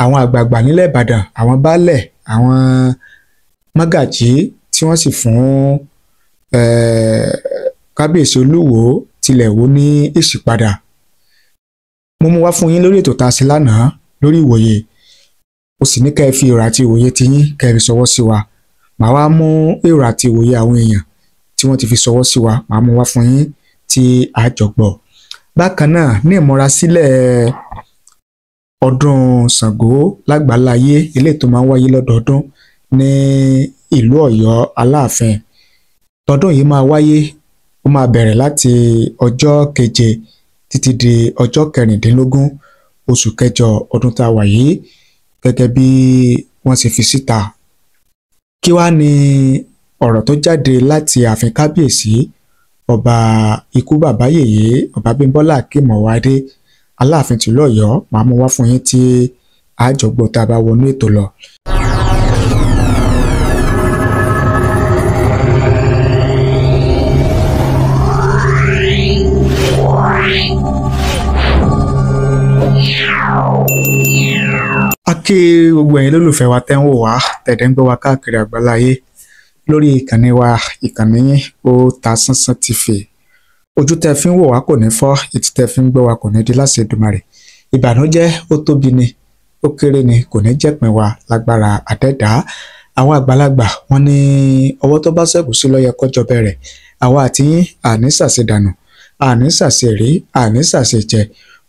Àwọn àgbààgbà nílẹ̀ Ìbàdàn, àwọn baálẹ̀, àwọn mọ́gàjí tí wọ́n sì fún kábíyèsí Olúwo tilẹ̀ wò ní èsì padà. Mo mú wá fún yín lórí ètò tá a ṣe lánàá lórí ìwòye. Mo sì ní kẹ́ ẹ fi èrò àti ìwòye tiyín kẹ́ ẹ fi ṣọwọ́ sí wa. Màá wá mú èrò àti ìwòye àwọn èèyàn tí wọ́n ti fi ṣọwọ́ sí wa, màá mú wá fún yín tí a jọ gbọ́. Bákan náà, ní ìmúrasílẹ̀ ọdún Ṣàngó lágbàláyé, eléyìí tó máa ń wáyé lọ́dọọdún ní ìlú Ọ̀yọ́ Aláàfin. Tọdún yìí máa wáyé, ó máa bẹ̀rẹ̀ láti ọjọ́ keje títí di ọjọ́ 16 oṣù kẹjọ ọdún tá a wà yìí, gẹ́gẹ́ bí wọ́n ṣe fi síta. Kí wá ni ọ̀rọ̀ tó jáde láti ààfin kábíyèsí ọba ikú bàbá yèyé ọba Bímbọ́lá Akeem Ọwádé Aláàfin tìlú Ọ̀yọ́? Màá mú wá fún yín tí àjọgbọ́ tá a bá wọnú ètò lọ. A kí gbogbo ẹ̀yin lólùfẹ́ wa tẹ́ ń wò wá, tẹ̀dẹ̀ ń gbọ́ wa káàkiri àgbáláyé lórí ìkànnì wa, ìkànnì yín Otasansan TV. Ojú tẹ́ fi ń wò wá kò ní fọ́, etí tẹ́ fi ń gbọ́ wa kò ní di láṣẹ Èdùmàrè. Ìbànújẹ́ ó tóbi ni, ó kéré ni, kò ní jẹ́pin wa lágbára àdẹ́dá. Àwọn àgbàlagbà wọ́n ní ọwọ́ tó bá ṣẹ́kù sí ló yẹ kó jọ bẹ̀rẹ̀. Àwa àti yín àní ṣàṣedànù, àní ṣàṣerí, àní ṣàṣejẹ.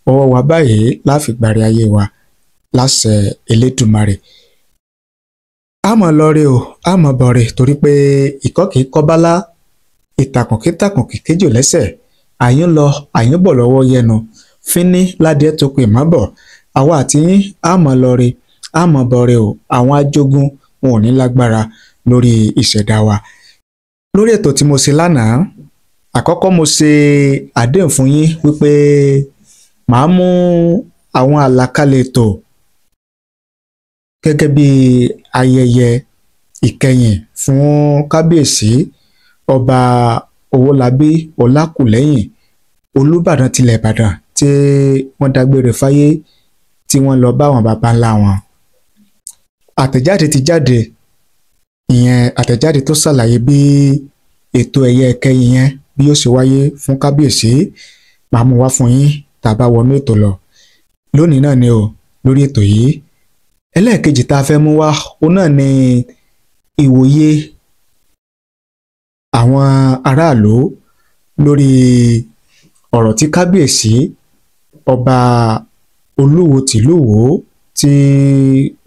Ọwọ́ wa báyìí láfi gbàrí ayé wa láṣẹ Elédùmarè. A mọ̀ lọ́re o, a mọ̀ bọ̀rẹ̀, torí pé ìkọ́ kìí kọ́bálá, ìtàkùn kí tàkùn kì kéjò lẹ́sẹ̀, àyín lọ àyín bọ̀ lọ́wọ́ yẹnu, fínní ládìẹ tó pè má bọ̀. Àwa àti yín a mọ̀ lọ́re, a mọ̀ bọ̀rẹ̀ o. Àwọn ajogun wọn ò ní lágbára lórí ìṣẹ̀dá wa. Lórí ètò tí mo ṣe lánàá, àkọ́kọ́ mo ṣe àdéhùn fún yín wípé màá mú àwọn àlàkalẹ̀ ètò gẹ́gẹ́ bí ayẹyẹ ìkẹyìn fún kábíyèsí ọba Owólabí Ọlákùlẹ́hìn Olúbàdàn tilẹ̀ Ìbàdàn tí wọ́n dágbére fáyé, tí wọ́n lọ bá àwọn baba ńlá wọn. Àtẹ̀jáde ti jáde, ìyẹn àtẹ̀jáde tó ṣàlàyé bí ètò ẹ̀yẹ ìkẹyìn yẹn bí yóò ṣe wáyé fún kábíyèsí. Màá mú wá fún yín tá a bá wọnú ètò lọ lónìí náà ni o lórí ètò yìí. Ẹlẹ́ẹ̀kejì tá a fẹ́ mú wá, òun náà ni ìwòye àwọn aráàlú lórí ọ̀rọ̀ tí kábíyèsí ọba Olúwo tìlú Ìwó tí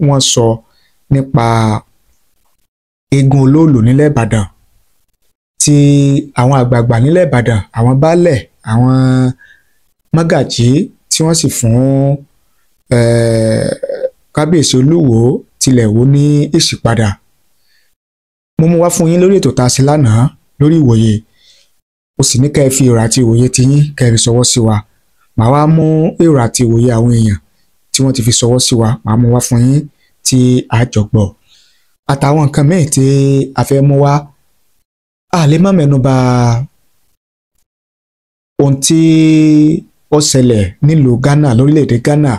wọ́n sọ nípa eégún olóòlù nílẹ̀ Ìbàdàn, tí àwọn àgbààgbà nílẹ̀ Ìbàdàn, àwọn baálẹ̀, àwọn mọ́gàjí tí wọ́n sì fún kábíyèsí Olúwo tilẹ̀ wò ní èsì padà. Mo mú wá fún yín lórí ètò tá a ṣe lánàá lórí ìwòye. Mo sì ní kẹ́ ẹ fi èrò àti ìwòye tiyín kẹ́ ẹ fi ṣọwọ́ sí wa. Màá wá mú èrò àti ìwòye àwọn èèyàn tí wọ́n ti fi ṣọwọ́ sí wa, màá mú wá fún yín tí a jọ gbọ́. Àtàwọn nǹkan míì tí a fẹ́ mú wá, a lè má mẹ́nu bà ohun tí ó ṣẹlẹ̀ nílùú Ghana, lórílẹ̀‐èdè Ghana,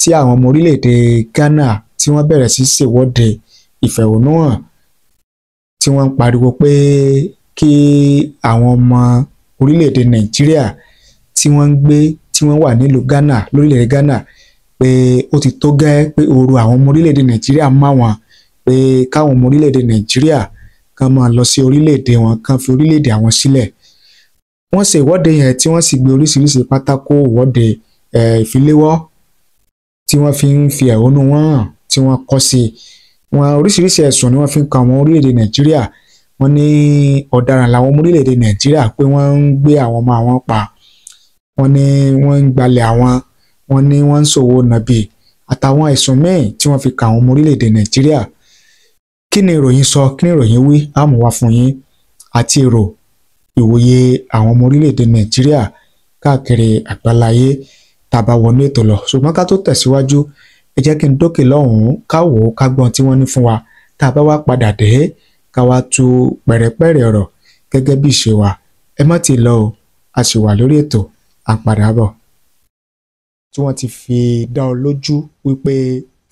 tí àwọn ọmọ orílẹ̀‐èdè Ghana tí wọ́n bẹ̀rẹ̀ sí ṣèwọ́de ìfẹ̀hónúhàn, tí wọ́n ń pariwo pé kí àwọn ọmọ orílẹ̀‐èdè Nàìjíríà tí wọ́n ń gbé, tí wọ́n wà nílùú Ghana, lórílẹ̀‐èdè Ghana, pé ó ti tó gẹ́, pé ooru àwọn ọmọ orílẹ̀‐èdè Nàìjíríà má wọn, pé káwọn ọmọ orílẹ̀‐èdè Nàìjíríà kàn máa lọ sí orílẹ̀‐èdè wọn, kàn fi orílẹ̀‐èdè àwọn sílẹ̀. Wọ́n ṣe ìwọ́de yẹn tí wọ́n sì gbé oríṣiríṣi pátákó ìwọ́de ìfiléwọ́ tí wọ́n fi ń fi ẹ̀hónú wọn hàn, tí wọ́n kọ́ sí wọn. Oríṣiríṣi ẹ̀sùn ni wọ́n fi ń kan àwọn orílẹ̀-èdè Nàìjíríà. Wọ́n ní ọ̀daràn làwọn ọmọ orílẹ̀-èdè Nàìjíríà, pé wọ́n ń gbé àwọn ọmọ àwọn pa, wọ́n ní wọ́n ń gbalẹ̀ àwọn, wọ́n ní wọ́n ń ṣòwò nàbì, àtàwọn ẹ̀sùn míì tí wọ́n fi kan àwọn ọmọ orílẹ̀-èdè Nàìjíríà. Kí ni ìròyìn sọ? Kí ni ìròyìn wí? Á mú wá fún yín àti èrò ìwòye àwọn ọmọ orílẹ̀-èdè Nàìjíríà káàkiri àgbáláyé tá a bá wọnú ètò lọ. Ṣùgbọ́n ká tó tẹ̀síwájú, ẹ jẹ́ kí n dókè lọ́hùn-ún, ká wò ó, ká gbọ́n tí wọ́n ní fún wa. Tá a bá wá padà dé, ká wá tú pẹ̀rẹ̀pẹ̀rẹ̀ ọ̀rọ̀ gẹ́gẹ́ bí ìṣe wa. Ẹ má ti lọ o, a sì wà lórí ètò, à ń padà bọ̀. Tí wọ́n ti fi dá ọ lójú wípé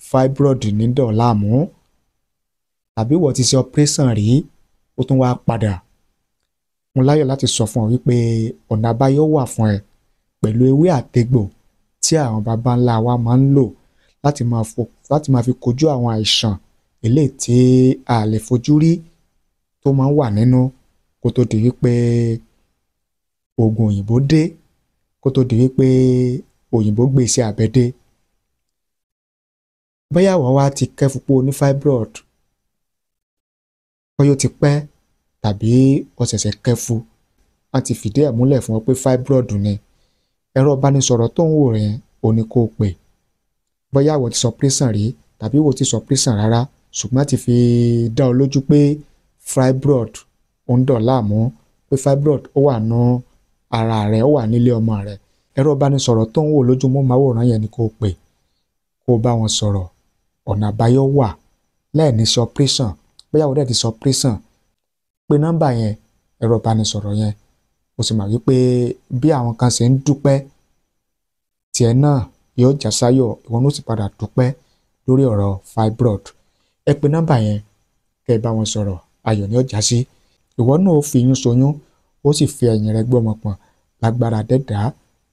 fibroid ní dọ̀ láàmú, tàbí wọ́n ti ṣe operation rí ó tún wá padà. Mo láyọ̀ láti sọ fún ọ wípé ọ̀nà àbáyọ wà fún ẹ pẹ̀lú ewé àtegbò tí àwọn baba ńlá wa máa ń lò láti máa fi kojú àwọn àìsàn eléyìí tí a lè fojú rí tó máa ń wà nínú kó tó di wípé oògùn òyìnbó dé, kó tó di wípé òyìnbó gbé iṣẹ́ abẹ dé. Bóyá wọ́n wá ti kẹ́fun pé o ní fibroid, bóyá ó ti pẹ́ tàbí o ṣẹ̀ṣẹ̀ kẹ́fun, wọ́n ti fìdí ẹ̀ múlẹ̀ fún ọ pé fibroid ni. Ẹ̀rọ ìbánisọ̀rọ̀ tó ń wò yẹn ò ní kó o pè. Bóyá wọ́n ti sọ operation rí tàbí wọ́n ti sọ operation rárá, ṣùgbọ́n ti fi dá ọ lójú pé fibroid ó ń dọ̀ láàmú, pé fibroid ó wà nú ara rẹ, ó wà nílé ọmọ rẹ. Ẹ̀rọ ìbánisọ̀rọ̀ tó ń wò lójú móhùnmáwòrán yẹn ni kó o pè, kó o bá wọn sọ̀rọ̀. Ọ̀nà àbáyọ wà láì ní ṣe operation. Bóyá wọ́n dẹ̀ ti ṣe operation, pé nọ́mbà yẹn, ẹ̀rọ ìbánisọ̀rọ̀ yẹn, o sì mọ̀ wípé bí àwọn kan ṣe ń dúpẹ́, tiẹ̀ náà yóò já sáyọ̀, ìwọ náà ó sì padà dúpẹ́ lórí ọ̀rọ̀ fibroid. Ẹ pe nọ́mbà yẹn kẹ́ ẹ bá wọn sọ̀rọ̀, ayọ̀ ni ó já sí. Ìwọ náà ó fi iyún soyún, ó sì fi ẹ̀yìn rẹ gbọ́mọ pọ̀n lágbára dẹ́dàá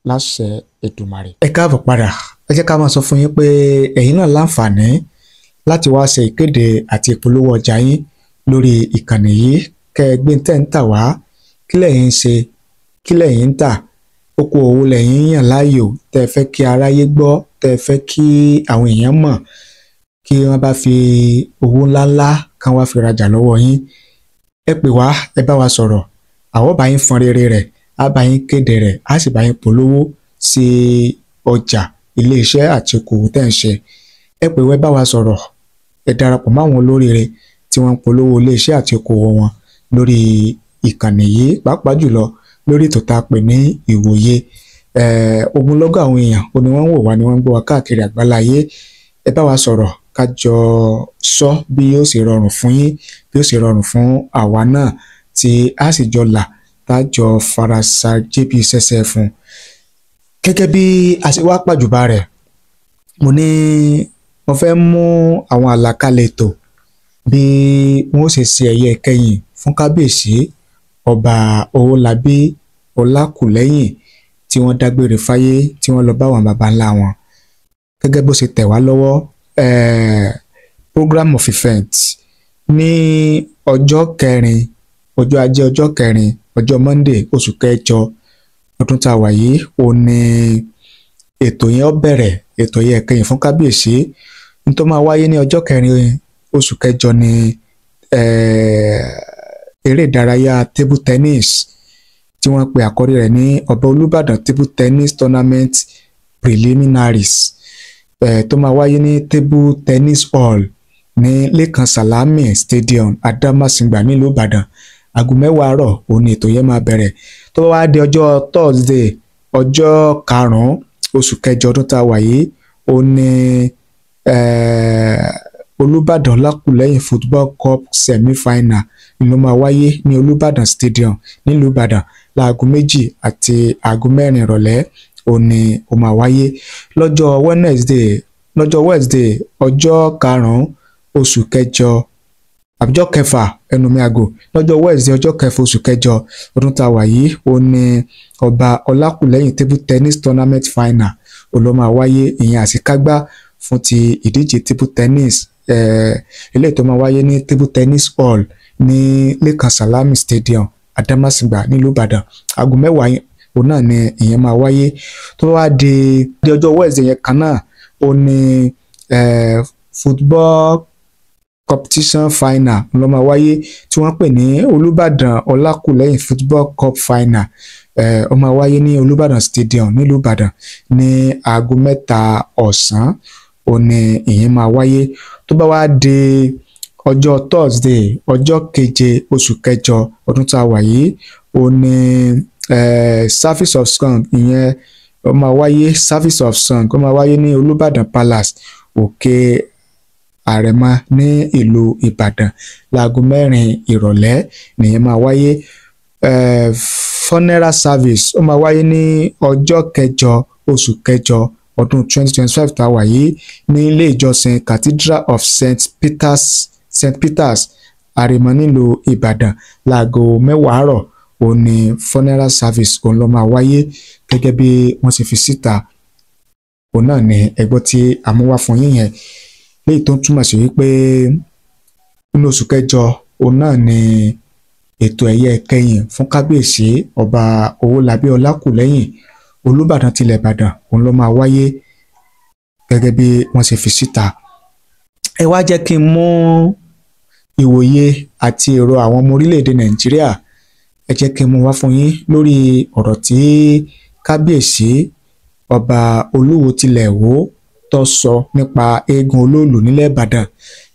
láṣẹ Èdùmàrè. Ẹ káàbọ̀ padà. Ẹ jẹ́ ká máa sọ fún yín pé ẹ̀yin náà láǹfààní láti wá ṣe ìkéde àti ìpolówó ọjà yín lórí ìkànnì yìí. Kẹ́ ẹ gbé tẹ́ ń tà wá, kí lẹ̀yin ń ṣe, kí lẹ̀yin ń tà, oko òwò lẹ̀yin ń yàn láàyò tẹ́ ẹ fẹ́ kí aráyé gbọ́, tẹ́ ẹ fẹ́ kí àwọn èèyàn mọ̀, kí wọ́n bá fi owó ńláńlá kan wá fi rajà lọ́wọ́ yín. Ẹ pè wá, ẹ bá wa sọ̀rọ̀, àwọn bá yín fọn rere rẹ̀, á bá yín kéde rẹ̀, á sì bá yín polówó sí ọjà, ilé iṣẹ́ àti okòwò tẹ́ ń ṣe. Ẹ pè wá, ẹ bá wa sọ̀rọ̀, ẹ darapọ̀ mọ́ àwọn olóríire tí wọ́n ń polówó ilé iṣẹ́ àti okòwò wọn lórí ìkànnì yìí, pàápàá jùlọ lórí ètò tá a pè ní Ìwòye. Ogunlọ́gọ̀ àwọn èèyàn ó ní wọ́n ń wò wá, ni wọ́n ń gbọ́ wá káàkiri àgbáláyé. Ẹ bá wa sọ̀rọ̀ ká jọ sọ bí yóò ṣe rọrùn fún yín, bí yóò ṣe rọrùn fún àwa náà tí a sì jọ là, tá a jọ farasa jébí sẹ́sẹ́ fún. Gẹ́gẹ́ bí a ṣe wá pàjùbà rẹ̀, mo ní mo fẹ́ mú àwọn àlàkalẹ̀ ètò bí wọ́n ó ṣe ṣe ẹ̀yẹ ìkẹyìn fún kábíyèsí ọba Owólabí Ọlákùlẹ́hìn tí wọ́n dágbére fáyé, tí wọ́n lọ bá àwọn baba ńlá wọn. Gẹ́gẹ́ bó ṣe tẹ̀ wá lọ́wọ́, program of event ní ọjọ́ kẹrin, ọjọ́ ajé ọjọ́ kẹrin, ọjọ́ Monday oṣù kẹjọ ọdún tá a wà yìí, ó ní ètò yẹn ó bẹ̀rẹ̀, ètò yẹn ìkẹyìn fún kábíyèsí. Ní tó máa wáyé ní ọjọ́ kẹrin oṣù kẹjọ ní eré ìdárayá table tennis tí wọ́n pe àkórí rẹ̀ ní Ọba Olúbàdàn table tennis tournament preliminaries, tó máa wáyé ní table tennis hall ní Lékan Salami Stadium, Adamasingba nílùú Ìbàdàn. Aago 10 àárọ̀ òun ni ètò yẹn máa bẹ̀rẹ̀. Tó bá wá di ọjọ́ Thursday ọjọ́ karùn-ún oṣù kẹjọ ọdún tá a wà yìí, òun ni Olúbàdàn Ọlákùlẹ́hìn football cup semi-final ni ló máa wáyé ní Olúbàdàn Stadium nílùú Ìbàdàn láago 2 àti aago 4 ìrọ̀lẹ́ òun ni ó máa wáyé. Lọ́jọ́ Wednesday ọjọ́ karùn-ún oṣù kẹjọ àbíjọ́ kẹfà ẹnu mi àgò, lọ́jọ́ Wednesday ọjọ́ kẹfà oṣù kẹjọ ọdún tá a wà yìí, òun ni Ọba Ọlákùlẹ́hìn table tennis tournament final òun ló máa wáyé, ìyẹn àṣekágbá fún ti ìdíje table tennis eléyìí tó máa wáyé ní table tennis hall ní Lékan Salami Stadium, Adamasingba nílùú Ìbàdàn. Aago 10 òun náà ni ìyẹn máa wáyé. Tó bá wá di ọjọ́ Wednesday yẹn kan náà, òun ni football competition final ló máa wáyé tí wọ́n pè ní Olúbàdàn Ọlákùlẹ́hìn football cup final. Ó máa wáyé ní Olúbàdàn Stadium nílùú Ìbàdàn ní aago 3 ọ̀sán òun ni ìyẹn máa wáyé. Tó bá wá di ọjọ́ Thursday ọjọ́ keje oṣù kẹjọ ọdún tá a wà yìí, òun ni service of song, ìyẹn ó máa wáyé, service of song ó máa wáyé ní Olúbàdàn Palace, Òkè Àrẹ̀mọ ní ìlú Ìbàdàn láago 4 ìrọ̀lẹ́ nìyẹn máa wáyé. Funeral service ó máa wáyé ní ọjọ́ kẹjọ oṣù kẹjọ ọdún 2025 tá a wà yìí ní ilé ìjọsìn Cathedral of St Peters Àrèmọ nílùú Ìbàdàn láago 10 àárọ̀. Òun ni funeral service òun ló máa wáyé gẹ́gẹ́ bí wọ́n ṣe fi síta. Òun náà ni ẹgbọ́ tí a mú wá fún yín yẹn, léyìí tó ń túmọ̀ sí wípé nínú oṣù kẹjọ òun náà ni ètò ẹ̀yẹ kẹyìn fún Kábíyèsí Ọba Owólabí Ọlákùlẹ́hìn, Olúbàdàn tilẹ̀ Ìbàdàn, òun ló máa wáyé gẹ́gẹ́ bí wọ́n ṣe fi síta. Ẹ wá jẹ́ kí n mú ìwòye àti èrò àwọn ọmọ orílẹ̀-èdè Nàìjíríà, ẹ jẹ́ kí n mú wá fún yín lórí ọ̀rọ̀ tí Kábíyèsí Ọba Olúwo tilẹ̀ Ìwó tó sọ nípa eégún olóòlù nílẹ̀ Ìbàdàn,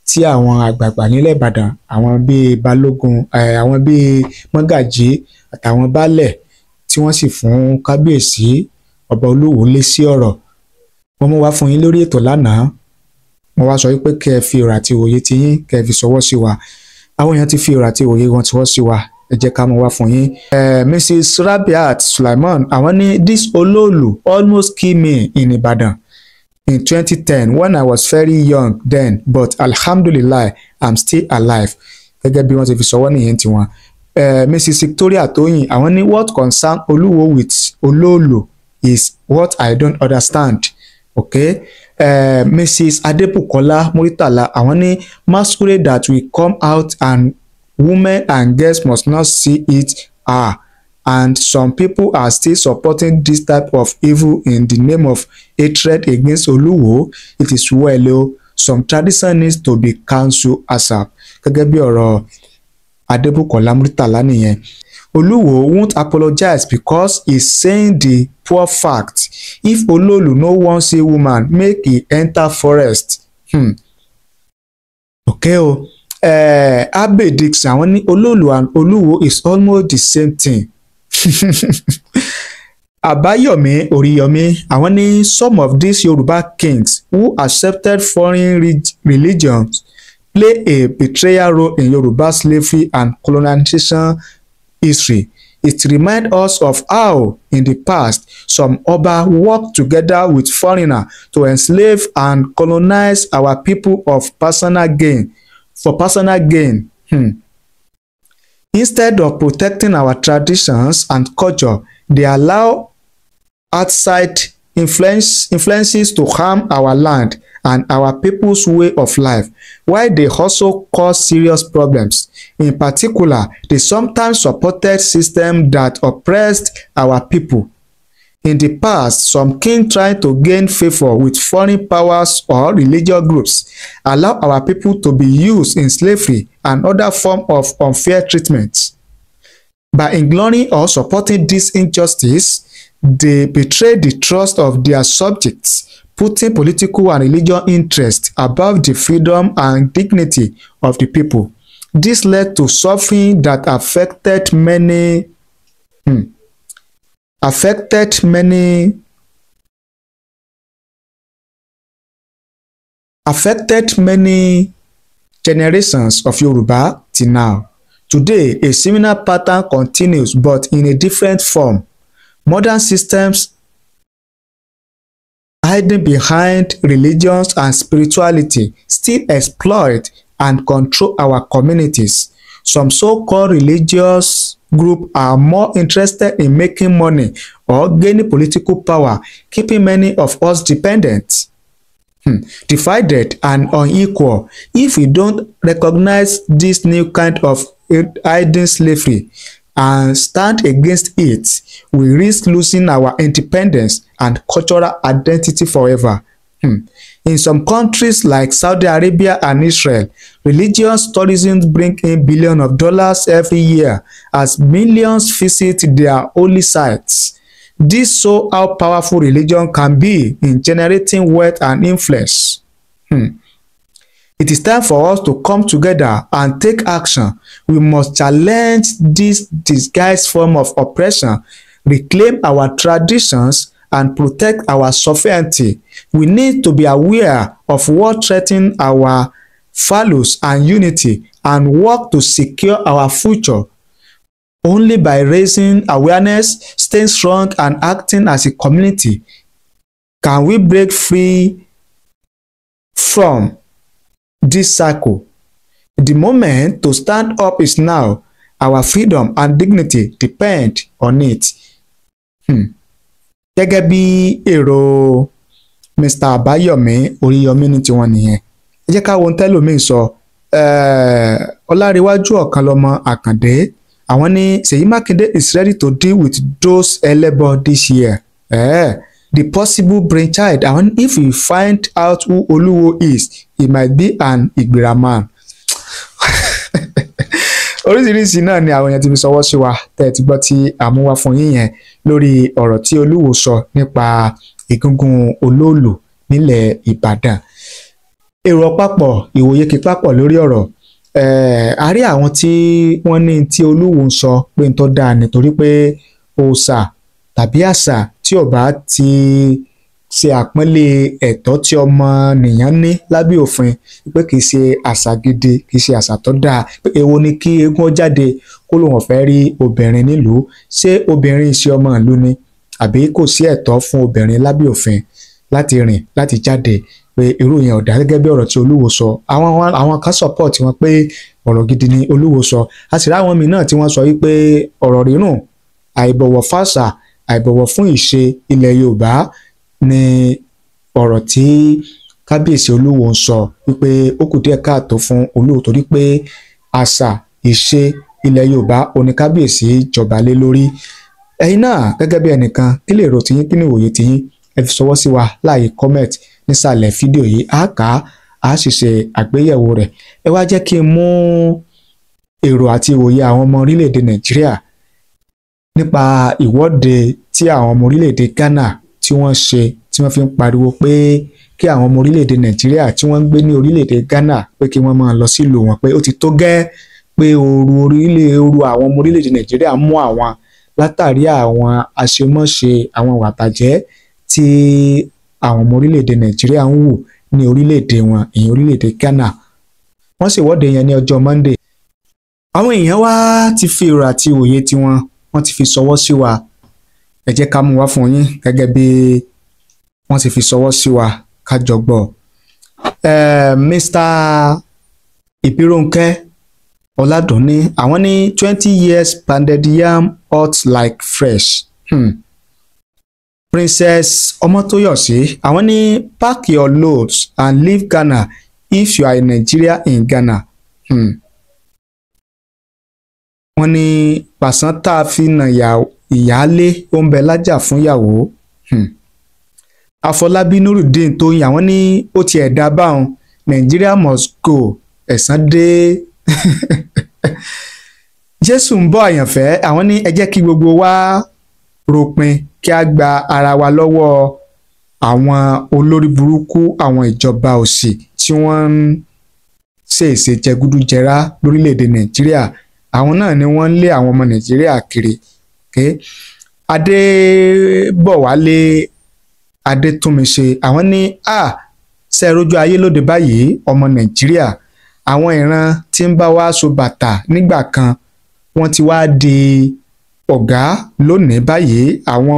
tí àwọn àgbààgbà nílẹ̀ Ìbàdàn, àwọn bíi balógun, àwọn bíi mọ́gàjí àtàwọn baálẹ̀, tí wọ́n sì fún Kábíyèsí Ọba Olúwo lé sí ọ̀rọ̀. Wọ́n mú wá fún yín lórí ètò lánàá. Wọ́n wá sọ wípé kẹ́ ẹ fi èrò àti òye ti yín, kẹ́ ẹ fi ṣọwọ́ sí wa. Àwọn èèyàn ti fi èrò àti òye wọn ṣọwọ́ sí wa, ẹ jẹ́ ká mú wá fún yín. Mrs Rabiat Sulaiman, àwọn ní, "This Olóòlù almost kill me in Ibadan in 2010 when I was very young then, but alhamdulillah, I'm still alive." Gẹ́gẹ́ bí wọ́n ti fi ṣọwọ́ nìyẹn tiwọn. Mrs Victoria Tóyìn, àwọn ní, "What concern Olúwo with Olóòlù is what I don't understand." Okay. Mrs Adebukola Muritala, àwọn ní, "Masquerade that will come out and women and girls must not see it. Ah, and some people are still supporting this type of evil in the name of hatred against Oluwo. It is well o. Some tradition needs to be cancelled ASAP." Gẹ́gẹ́ bí ọ̀rọ̀ Adebukola Muritala nìyẹn. "Oluwo won't apologize because he's saying the poor fact. If Ololu no wan see woman, make e enter forest." Okay o. Abe Dixon, àwọn ní, "Ololu and Oluwo is almost the same thing." Àbáyọ̀mí Oríyọmí, àwọn ní, "Some of these Yoruba kings who accepted foreign religions play a betrayal role in Yoruba slavery and colonization history. It reminds us of how, in the past, some Oba worked together with foreigners to enslave and colonize our people of personal gain for personal gain. Instead of protecting our traditions and culture, they allow outside influences to harm our land and our people's way of life, while they also cause serious problems. In particular, they sometimes supported systems that oppressed our people. In the past, some kings tried to gain favor with foreign powers or religious groups, allow our people to be used in slavery and other forms of unfair treatment. By ignoring or supporting this injustice, they betray the trust of their subjects, putting political and religious interests above the freedom and dignity of the people. This led to suffering that affected many generations of Yoruba till now. Today, a similar pattern continues, but in a different form. Modern systems hiding behind religions and spirituality still exploit and control our communities. Some so-called religious groups are more interested in making money or gaining political power, keeping many of us dependent, divided and unequal. If we don't recognize this new kind of hidden slavery and stand against it, we risk losing our independence and cultural identity forever. In some countries like Saudi Arabia and Israel, religious tourism bring in billions of dollars every year as millions visit their holy sites. This shows how powerful religion can be in generating wealth and influence. It is time for us to come together and take action. We must challenge this disguised form of oppression, reclaim our traditions, and protect our sovereignty. We need to be aware of what threatens our values and unity and work to secure our future. Only by raising awareness, staying strong, and acting as a community can we Can we break free from this cycle? The moment to stand up is now. Our freedom and dignity depend on it. Gẹ́gẹ́ bí èrò Mr. Abayomi Oríyọmí ní tiwọn nìyẹn. Ẹ jẹ́ ká wo ohun tẹ́lòmíì sọ. Ọlárẹ̀wájú Ọ̀kanlọ́mọ Àkàndé, àwọn ní Ṣèyí Mákindé is ready to deal with those ẹlẹ́bọ this year. The possible brainchild, àwọn ní if we find out who Olúwo is, he might be an Ìgbìrà man. Oríṣiríṣi náà ni àwọn èèyàn ti fi ṣọwọ́ sí wa tẹ́ ẹ ti gbọ́ tí a mú wá fún yín yẹn lórí ọ̀rọ̀ tí Olúwo sọ nípa Egungun Olóòlù nílẹ̀ Ìbàdàn. Èrò papọ̀, ìwòye kí papọ̀ lórí ọ̀rọ̀. A rí àwọn tí wọ́n ní tí Olúwo ń sọ pé ń tó dáa nítorí pé òòṣà tàbí àṣà tí ó bá ti ṣe àpọ́nlé ẹ̀tọ́ tí ọmọnìyàn ní lábẹ́ òfin pé kì í ṣe àṣà gidi, kì í ṣe àṣà tó dáa. Pé èwo ni kí eégún ó jáde kó lóun ò fẹ́ rí obìnrin nílùú? Ṣé obìnrin ṣe ọmọ ìlú ni? Àbí kò sí ẹ̀tọ́ fún obìnrin lábẹ́ òfin láti rìn, láti jáde? Pé irú yẹn ò dá gẹ́gẹ́ bí ọ̀rọ̀ tí Olúwo sọ. Àwọn kan support wọn pé ọ̀rọ̀ gidi ni Olúwo sọ. A sì ráwọn míì náà tí wọ́n sọ wípé ọ̀rọ̀ rírùn, àìbọ̀wọ̀ fáṣà, àìbọ̀wọ̀ fún ìṣe ilẹ̀ Yorùbá ni ọ̀rọ̀ tí kábíyèsí Olúwo ń sọ, wípé ó kù díẹ̀ káàtó fún Olúwo torí pé àṣà ìṣe ilẹ̀ Yorùbá òní kábíyèsí jọba lé lórí. Ẹ̀yin náà gẹ́gẹ́ bí ẹnìkan, kí lè rò tiyín, kí ni ìwòye tiyín? Ẹ fi ṣọwọ́ sí wa láàyè comment nísàlẹ̀ fídíò yìí, á kà á, á sì ṣe àgbéyẹ̀wò rẹ̀. Ẹ wá jẹ́ kí n mú èrò àti ìwòye àwọn ọmọ orílẹ̀-èdè Nàìjíríà nípa ìwọ́de tí àwọn ọmọ orílẹ̀-èdè Ghana tí wọ́n ṣe, tí wọ́n fi ń pariwo pé kí àwọn ọmọ orílẹ̀-èdè Nàìjíríà tí wọ́n ń gbé ní orílẹ̀-èdè Ghana pé kí wọ́n máa lọ sílùú wọn, pé ó ti tó gẹ́, pé ooru àwọn ọmọ orílẹ̀-èdè Nàìjíríà mú àwọn látàrí àwọn àṣemọ́ṣe, àwọn ìwà bàjẹ́ tí àwọn ọmọ orílẹ̀-èdè Nàìjíríà ń wù ní orílẹ̀-èdè wọn, ìyẹn orílẹ̀-èdè Ghana. Wọ́n ṣèwọ́de yẹn ní ọjọ́ Monday. Àwọn èèyàn wá ti fi èrò àti òye tiwọn, wọ́n ti fi ṣọwọ́ sí wa. Ẹ jẹ́ ká mú wá fún yín gẹ́gẹ́ bí wọ́n ti fi ṣọwọ́ sí wa ká jọ gbọ́. Mr. Ìbírónkẹ́ Ọládùnní, àwọn ní 20 years pounded yam hot like fresh. Princess Ọmọ́tóyọ̀sí, àwọn ní pack your loads and leave Ghana if you are in Nigeria in Ghana. Wọ́n ní pàṣán tá a fi nà ìyáálé ó ń bẹ lájà fún ìyàwó. Afọlábí Nurudeen Tóyìn, àwọn ní ó ti ẹ̀dá báwọn, Nigeria must go, ẹ̀san dé. Jésù ń bọ̀ àyànfẹ́, àwọn ní ẹ jẹ́ kí gbogbo wa ròpin kí a gba ara wa lọ́wọ́ àwọn olórí burúkú, àwọn ìjọba òṣì tí wọ́n ń ṣèṣe jẹgúdújẹrá lórílẹ̀‐èdè Nàìjíríà. Àwọn náà ni wọ́n ń lé àwọn ọmọ Nàìjíríà kiri. Adébọ̀wálé Adétúnmiṣe, àwọn ní a ṣe rojú ayé lóde báyìí ọmọ Nàìjíríà, àwọn ìran tí ń bá wa so bàtà nígbà kan wọ́n ti wá di ọ̀gá lónìí báyìí. Àwọn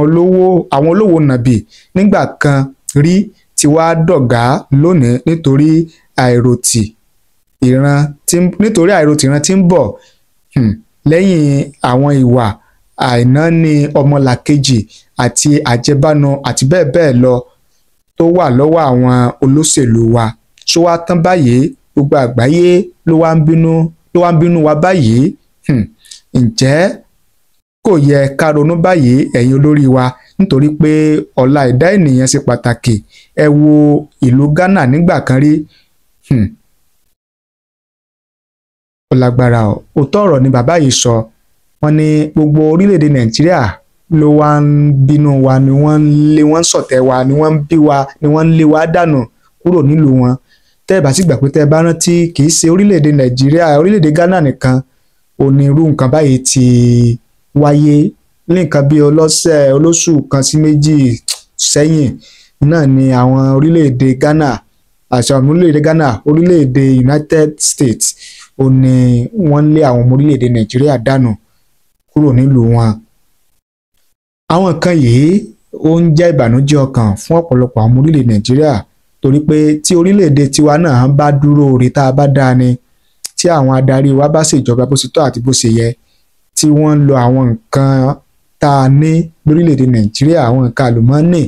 olówó nàbì nígbà kan rí ti wá dọ̀gá lónìí nítorí àìròtì ìran tí ń bọ̀ lẹ́yìn àwọn ìwà àìnáání ọmọlàkejì àti àjẹbánu àti bẹ́ẹ̀ bẹ́ẹ̀ lọ tó wà lọ́wọ́ àwọn olóṣèlú wa. Ṣó wá tán báyìí? Gbogbo àgbáyé ló wá ń bínú wa báyìí. Ǹjẹ́ kò yẹ ká ronú báyìí ẹ̀yin olórí wa, nítorí pé ọ̀la ẹ̀dá ènìyàn ṣe pàtàkì. Ẹ wo ìlú Ghana nígbà kan rí. Ó lágbára o. Òótọ́ ọ̀rọ̀ ni bàbá yìí sọ. Wọ́n ní gbogbo orílẹ̀-èdè Nàìjíríà ló wá ń bínú wa, ni wọ́n ń lé, wọ́n ń ṣọ̀tẹ̀ wa, ni wọ́n ń bí wa, ni wọ́n ń lé wa dànù kúrò nílùú wọn. Tẹ́ ẹ bá sì gbà pé tẹ́ ẹ bá rántí, kì í ṣe orílẹ̀-èdè Nàìjíríà, orílẹ̀-èdè Ghana nìkan onírú nǹkan báyìí ti wáyé. Ní nǹkan bí ọlọ́sẹ̀ olóṣù kan sí méjì sẹ́yìn náà ni àwọn orílẹ̀-èdè Ghana àti àwọn orílẹ̀-èdè Ghana, orílẹ̀-èdè United States ó ní wọ́n lé àwọn ọmọ orílẹ̀-èdè Nàìjíríà dànù kúrò nílùú wọn. Àwọn nǹkan yìí Ó ń jẹ́ ìbànújẹ́ ọkàn fún ọ̀pọ̀lọpọ̀ àwọn orílẹ̀ Nàìjíríà, torí pé tí orílẹ̀-èdè tiwa náà bá dúró re, tá a bá dáa ni, tí àwọn adarí wa bá ṣèjọba bó ṣe tọ́ àti bó ṣe yẹ, tí wọ́n ń lo àwọn nǹkan tá a ní lórílẹ̀-èdè Nàìjíríà, àwọn nǹkan àlùmọ́ọ́nì,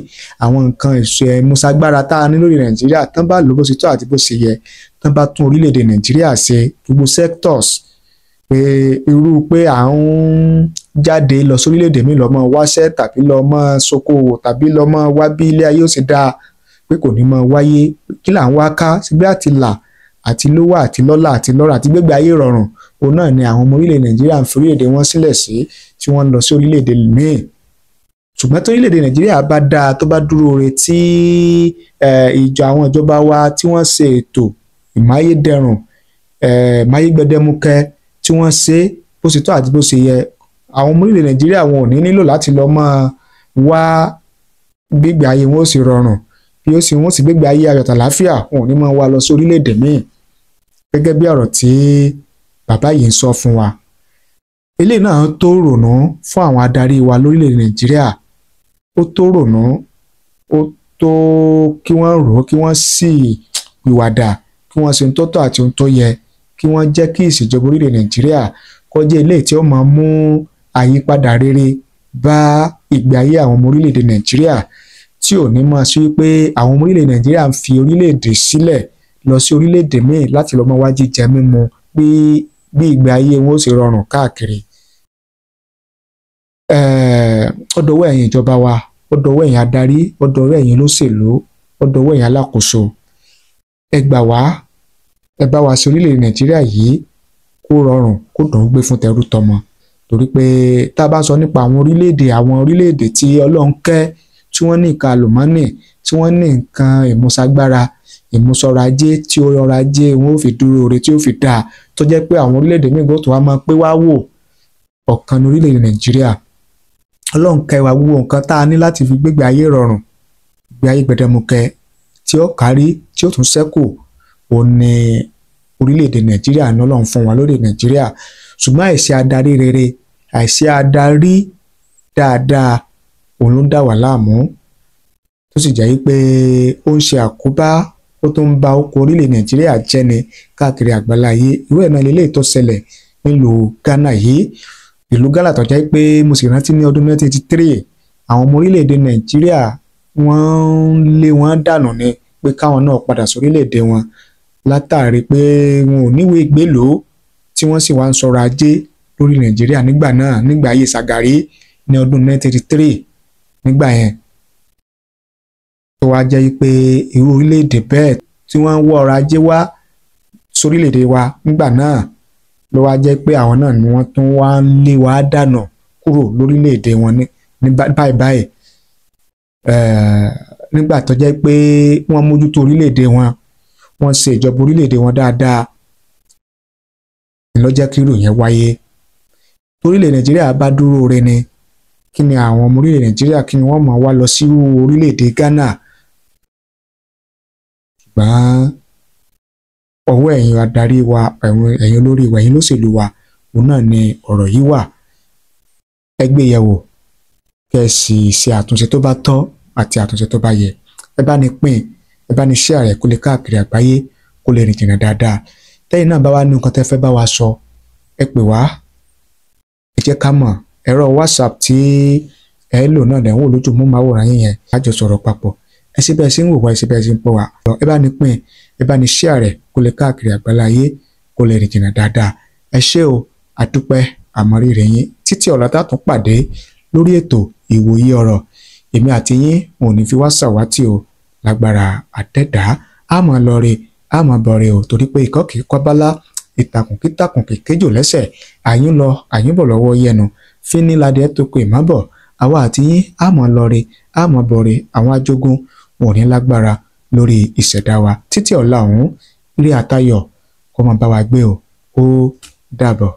àwọn nǹkan èso ẹ̀múṣagbára tá a ní lórí Nàìjíríà, tán bá lò bó ṣe tọ́ àti bó ṣe yẹ, tán bá tún orílẹ̀-èdè Nàìjíríà ṣe gbogbo sectors, pé irú pé à ń jáde lọ sórílẹ̀-èdè mi lọ mọ́ wáṣẹ́ tàbí lọ mọ́ ṣokòwò tàbí lọ mọ́ wá bí ilé ayé ó ṣe dáa, pé kò ní mọ́ wáyé. Kí là ń wá ká síbí àti là àti lówó àti lọ́lá àti lọ́rọ̀ àti gbégbé ayé rọrùn, òun náà ni àwọn ọmọ orílẹ̀ Nàìjíríà ń fi orílẹ̀-èdè wọn sílẹ̀ sí tí wọ́n ń lọ sí orílẹ̀-èdè míì. Ṣùgbọ́n tí orílẹ̀-èdè Nàìjíríà bá dáa, tó bá dúró re, tí ìjọ àwọn ìjọba wa tí wọ́n ṣe ètò ìmáyédẹrùn, ìmáyégbẹdẹmukẹ, tí wọ́n ṣe bó ṣe tọ́ àti bó ṣe yẹ, àwọn ọmọ orílẹ̀ Nàìjíríà wọn ò ní nílò láti lọ máa wá gbégbé ayé wọn ó sì rọrùn, bí ó sì wọ́n sì gbégbé ayé ayọ̀ tàlàáfíà, wọn ò ní máa wá lọ sí orílẹ̀-èdè míì. Gẹ́gẹ́ bí ọ̀rọ̀ tí bàbá yìí ń sọ fún wa, eléyìí náà tó rònú fún àwọn adarí wa lórílẹ̀ Nàìjíríà. Ó tó rònú, ó tó kí wọ́n rò ó, kí wọ́n sì pìwàdà, kí wọ́n ṣe ohun tó tọ́ àti ohun tó yẹ, kí wọ́n jẹ́ kí ìṣèjọba orílẹ̀ Nàìjíríà kó jẹ́ eléyìí tí ó máa mú àyípadà rere bá ìgbé ayé àwọn ọmọ orílẹ̀-èdè Nàìjíríà, tí ò ní máa sí wípé àwọn ọmọ orílẹ̀ Nàìjíríà ń fi orílẹ̀-èdè sílẹ̀ lọ sí orílẹ̀-èdè míì láti lọ máa wá jíjẹ mímu bí ìgbé ayé wọn ó sì rọrùn káàkiri. Ó dọwọ́ ẹ̀yin ìjọba wa, ó dọwọ́ ẹ̀yin adarí, ó dọwọ́ ẹ̀yin olóṣèlú, ó dọwọ́ ẹ̀yin alákòóso. Ẹ gbà wá, ẹ bá wa ṣe orílẹ̀-èdè Nàìjíríà yìí kó rọrùn, kó dùn ún gbé fún tẹrú tọmọ. Torí pé tá a bá sọ nípa àwọn orílẹ̀-èdè tí Ọlọ́run kẹ́, tí wọ́n ní nǹkan àlùmọ́nì, tí wọ́n ní nǹkan ìmúṣagbára, ìmúṣọrọ̀ ajé, tí ó rọrọ̀ ajé wọn ó fi dúró re, tí ó fi dáa, tó jẹ́ pé àwọn orílẹ̀-èdè míì gbọ́dọ̀ wá máa pé wá wò, ọ̀kan ní orílẹ̀-èdè Nàìjíríà. Ọlọ́run kẹ́ wa, gbogbo nǹkan tá a ní láti fi gbégbé ayé rọrùn, gbé ayé gbẹdẹmukẹ tí ó kárí, tí ó tún ṣẹ́kù, òun ni orílẹ̀-èdè Nàìjíríà ní Ọlọ́run fún wa lórílẹ̀ Nàìjíríà. Ṣùgbọ́n àìsí adarí rere, àìsí adarí dáadáa, òun ló ń dà wá láàmú, tó sì jẹ́ pé ó ń ṣe àkóbá, ó tún ń ba oko orílẹ̀ Nàìjíríà jẹ́ ni káàkiri àgbáláyé. Irú ẹ̀ náà lélẹ́yìí tó ṣẹlẹ̀ nílùú Ghana yìí. Ìlú Ghana tó jẹ́ pé mo sì rántí ní ọdún 1983, àwọn ọmọ orílẹ̀-èdè Nàìjíríà wọ́n ń lé wọn dànù ni pé káwọn náà padà sórílẹ̀-èdè wọn, látàrí pé wọn ò níwèé ìgbélòó, tí wọ́n sì wá ń sọ̀rọ̀ ajé lórí Nàìjíríà nígbà náà, nígbà ayé Ṣàgàrí ní ọdún 1983 nígbà yẹn. Tó wá jẹ́ pé irú orílẹ̀-èdè bẹ́ẹ̀ tí wọ́n ń wọ́ ọrọ̀ ajé wá sórílẹ̀-èdè wa nígbà náà, ló wá jẹ́ pé àwọn náà ni wọ́n tún wá ń lé wa dànù kúrò lórílẹ̀-èdè wọn ní báyìí báyìí. Nígbà tó jẹ́ pé wọ́n mójútó orílẹ̀-èdè wọn, wọ́n ṣe ìjọba orílẹ̀-èdè wọn dáadáa, ló jẹ́ kí irú yẹn wáyé. Orílẹ̀ Nàìjíríà bá dúró re ni, kí ni àwọn ọmọ orílẹ̀ Nàìjíríà kí ni wọ́n máa wá lọ sí orílẹ̀-èdè Ghana? Ṣùgbọ́n ọwọ́ ẹ̀yin adarí wa, ẹ̀yin olórí wa, ẹ̀yin olóṣèlú wa, òun náà ni ọ̀rọ̀ yìí wà. Ẹ gbé yẹ̀wò, kẹ́ ẹ sì ṣe àtúnṣe tó bá tọ́ àti àtúnṣe tó bá yẹ. Ẹ bá ní pín, ẹ bá ní share rẹ̀ kó lè káàkiri àgbáyé, kó lè rìn jìnnà dáadáa. Tẹ́yin náà bá wá ní nǹkan tẹ́ fẹ́ bá wa sọ, ẹ pè wá, ẹ jẹ́ ká mọ̀. Ẹ̀rọ WhatsApp tí ẹ lò náà lẹ̀ ń wò lójú mú máwòrán yín yẹn, á jọ sọ̀rọ̀ papọ̀. Ẹ ṣé bẹ́ẹ̀ ṣe ń wò wá, ẹ ṣé bẹ́ẹ̀ ṣe ń pọ̀ wá. Ẹ bá ní pín, ẹ bá ní share rẹ̀ kó lè káàkiri àgbáláyé, kó lè rìn jìnnà dáadáa. Ẹ ṣé o, àdúpẹ́, àmọ̀rírì yín. Títí ọ̀la tá tún pàdé lórí ètò ìwòye ọ̀rọ̀, èmi àti yín ò ní fi wá ṣàwátì o, lágbára àdẹ́dàá. Á máa lọ re, á máa bọ̀ re o, torí pé ìkọ́ kìí kọ́bálá, ìtàkùn kítàkùn kìí kéjò lẹ́sẹ̀, àyún lọ àyún bọ̀ lọ́wọ́ yẹnu, fínníladẹ tó kọ ìmábọ̀. Àwa àti yín á máa lọ re, á máa bọ̀ re, àwọn ajogun wọn ò ní lágbára lórí ìṣẹ̀dá wa. Títí ọ̀la ọ̀hún, ire àtayọ̀ kó máa bá wa gbé o. Ó dàbọ̀.